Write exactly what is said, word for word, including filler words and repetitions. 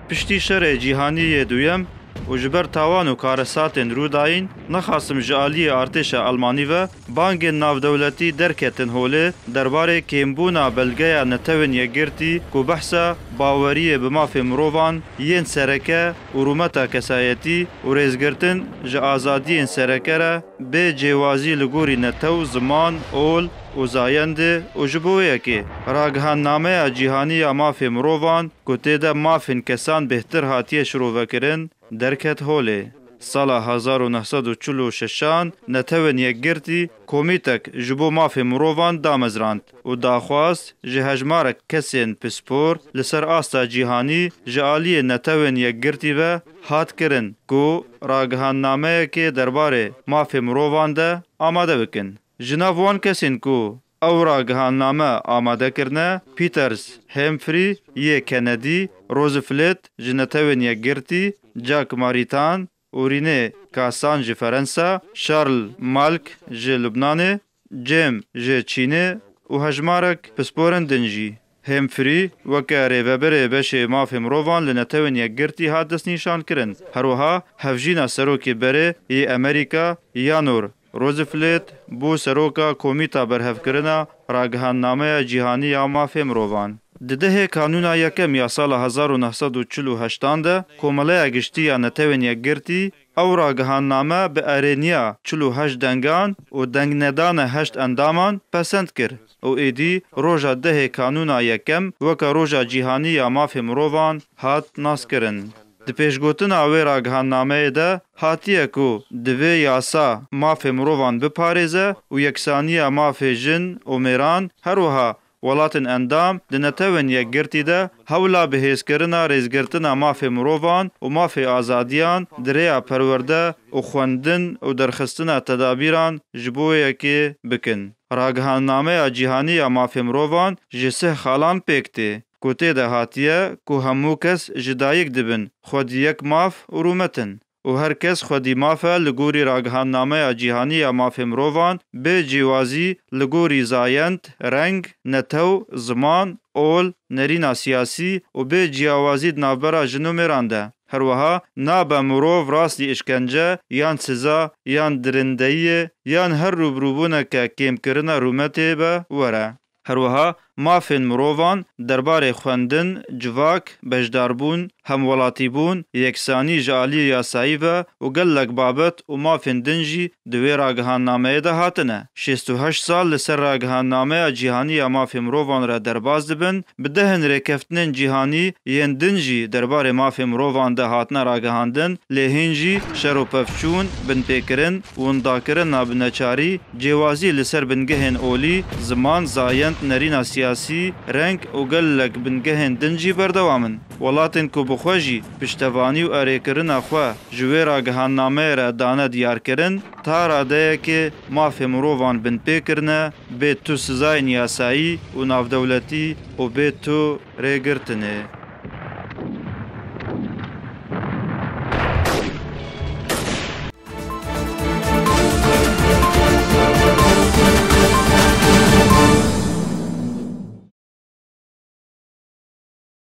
Piştî Şerê Cîhanî yê Duyem û ji ber tawan û karesatên rûdayîn, nexasim ji aliyê artêşa Almanî ve bangên navdewletî derketin holê derbarê kêmbûna belgeya Netewên Yekgirtî ku behsa baweriyê bi mafê mirovan yên sereke û rûmeta kesayetî û rêzgirtin ji azadiyên sereke re bê cêwazî li gorî netew, ziman, ol û zayendê û ji bo wê yekê Ragihandnameya Cîhanî ya Mafê Mirovan ku tê de mafên kesan bêhtir hatiye şirovekirin, derket holê. Sala hezar û neh sed û çil û şeşan Netewên Yekgirtî komîtek ji bo mafê mirovan damezrand û daxwaz ji hejmarek kesên pispor li ser asta cîhanî ji aliyê Netewên Yekgirtî ve hat kirin ku ragihandnameyekê derbarê mafê mirovan de amade bikin. Ji nav wan kesên ku ew ragihandname amade kirine, Peters Humphrey yê Kennedy, Roosevelt ji Netewên Yekgirtî, Jack Maritain û René Cassin ji Ferensa, Charles Malk ji Lubnanê, Cem ji Çînê û hejmarek pisporên din jî. Humphrey weke rêvebirê beşê mafê mirovan li Netewên Yekgirtî hat destnîşankirin. Her wiha hevjîna serokê berê yê Amerîka, Yanor Roosevelt, bû seroka Komîta Berhevkirina Ragihandnameya Cîhanî ya Mafê Mirovan. Di dehê Kanûna Yekem ya sala hezar û neh sed û çil û heştan de Komeleya Giştî ya Netewên Yekgirtî ew ragihandname bi erêniya çil û heşt dengan û dengnedana heşt endaman pesend kir û êdî roja dehê Kanûna Yekem weke Roja Cîhanî ya Mafê Mirovan hat naskirin. Di pêşgotina wê ragihandnameyê de hatiye ku divê yasa mafê mirovan biparêze û yeksaniya mafê jin û mêran, her wiha welatên endam di Netewên Yekgirtî de hewla bihêzkirina rêzgirtina mafê mirovan û mafê azadiyan di rêya perwerde û xwendin û derxistina tedabîran ji bo yekê bikin. Ragihandnameya Cîhanî ya Mafê Mirovan ji sih xalan pêk tê, ku tê de hatiye ku hemû kes ji dayik dibin xwedî yek maf û rûmet in û her kes xwedî maf e li gorî Ragihandnameya Cîhanî ya Mafê Mirovan bê cîwazî li gorî zayend, reng, netew, ziman, ol, nerîna siyasî û bê ciyawazî di navbera jin û mêran de. Her wiha nabe mirov rastî îşkence yan siza yan dirindeyiyê yan her rûbirûbûneke kêmkirina rûmetê be were. Her wiha mafên mirovan derbarê xwendin, civak, beşdarbûn, hemwelatîbûn, yeksanî ji aliyê yasayî ve û gelek babet û mafên din jî di wê ragihandnameyê de hatine. Şêst û heşt sal li ser Ragihandnameya Cîhanî ya Mafê Mirovan re derbas dibin, bi dehên rêkeftinên cîhanî yên din jî derbarê mafê mirovan de hatine ragihandin, lê hîn jî şer û pevçûn, binpêkirin, windakirina bi neçarî, cêwazî li ser bingehên olî, ziman, zayend, nerîna siyasî, reng û gelek bingehên din jî berdewam in. Welatên ku bi xwe jî piştevanî û erêkirina xwe ji wê ragihandnameyê re dane diyarkirin, ta radeyekê mafê mirovan binpê kirine, bê tu sizayên yasayî û navdewletî û bê tu rêgirtinê.